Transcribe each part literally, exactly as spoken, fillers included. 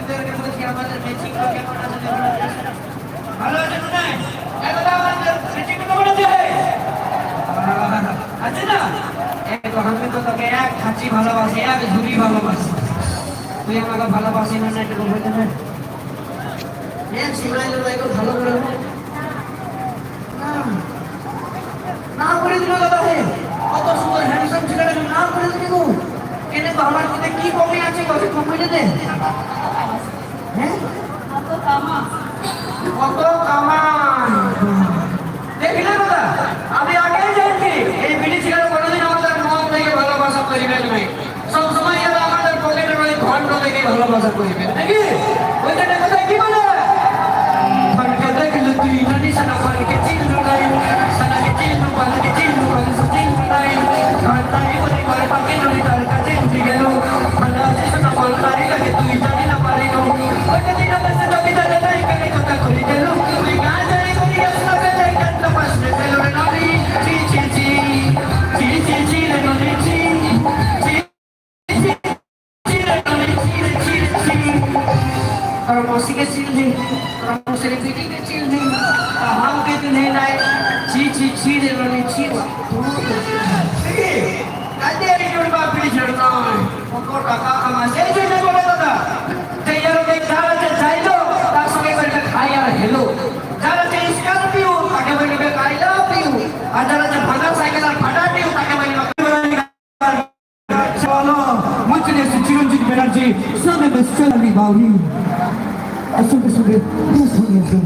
আমাদের ম্যাচিং কেমন আছে? ভালো আছে মনে হয়? এ দাদা, আমাদের ম্যাচিং কেমন আছে? আছে না? এই তো আমি তো তোকে এক খাঁচি ভালোবাসি, এক ঝুড়ি ভালোবাসি। তুই আমাকে ভালোবাসি না, না, একটু বলতে না? এক সিমাই লোক একটু ভালো করে বল। না। না করে দিল দাদা হে। কত সুন্দর হ্যান্ডসাম ছেলেটাকে না করে দিল। কেন গো, আমার মধ্যে কি কমি আছে গো? একটু বলে দে। হ্যাঁ? কত কামান। কত কামান। দেখলে দাদা, আমি আগেই জানছি, এই বিড়ি সিগারেট কোনোদিন আমাদের মন থেকে ভালোবাসা তৈরি হয় নাই। সবসময় এরা আমাদের পকেটের ওই ঘন্ট থেকে ভালোবাসা করে দেবে, নাকি? ওই জন্য কোথায় কি বলে? ঘন্ট দেখলে তুই জানিস না, পালকে চিল্লু নাই। সালাকে চিল্লু, পালকে চিল্লু, পালকে চিল্লু নাই। ঘন্টাই বলে ঘর পাকে নুড়ি তার কাছে উঠে গেল। ভালো আছিস না, বল তারি লাগে তুই জানি না পারি গো। ওই যদি না বসে তো বিদায় নাই, কেন কথা করে গেল? তুই না জানি করি আসলে বেজায় কান্না পাস রে, গেল রে নারী। ছি, ছি, ছি। ছি, ছি, ছি রে নারী, ছি। ছি। তোর মৌসিকে চিনলি, তোর মৌসির বিটিকে চিনলি, তোর হামকে চিনলি নাই। ছি, ছি, ছি রে রনি, ছি। কাজে এই জন্য বাপড়ি ঝেড় নয়। কত টাকা কামায়, সেই জন্য বলে দাদা। সেই জন্য এই যার আছে চাইলো, তার সঙ্গে করে খাই আর হেলো। যার আছে স্করপিও, তাকে বলবে I love you। আর যার আছে ভাঙা সাইকেল আর ফাটা টিউ, তাকে বলবে চলো, মুচলে সে চিরঞ্জিত ব্যানার্জি, সামনে বেশ চলালি বাউরি। আসুন, আসুন, বেশ হয়ে যান।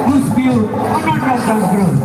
Who's pure? Anurag Das Group.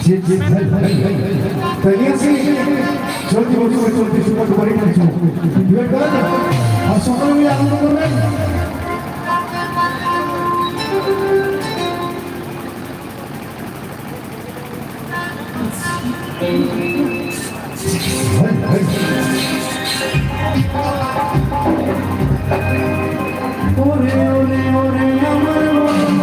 জি, জি, ভাই, ভাই, ভাই। তাই নিয়ে আসি। চলতি বছর, চলতি সুপার ডুপার হিট হয়েছিল। ডুয়েট গান। আর সকলে মিলে আনন্দ করবেন। ভাই, ভাই। ওরে, ওরে, ওরে, আমার মন।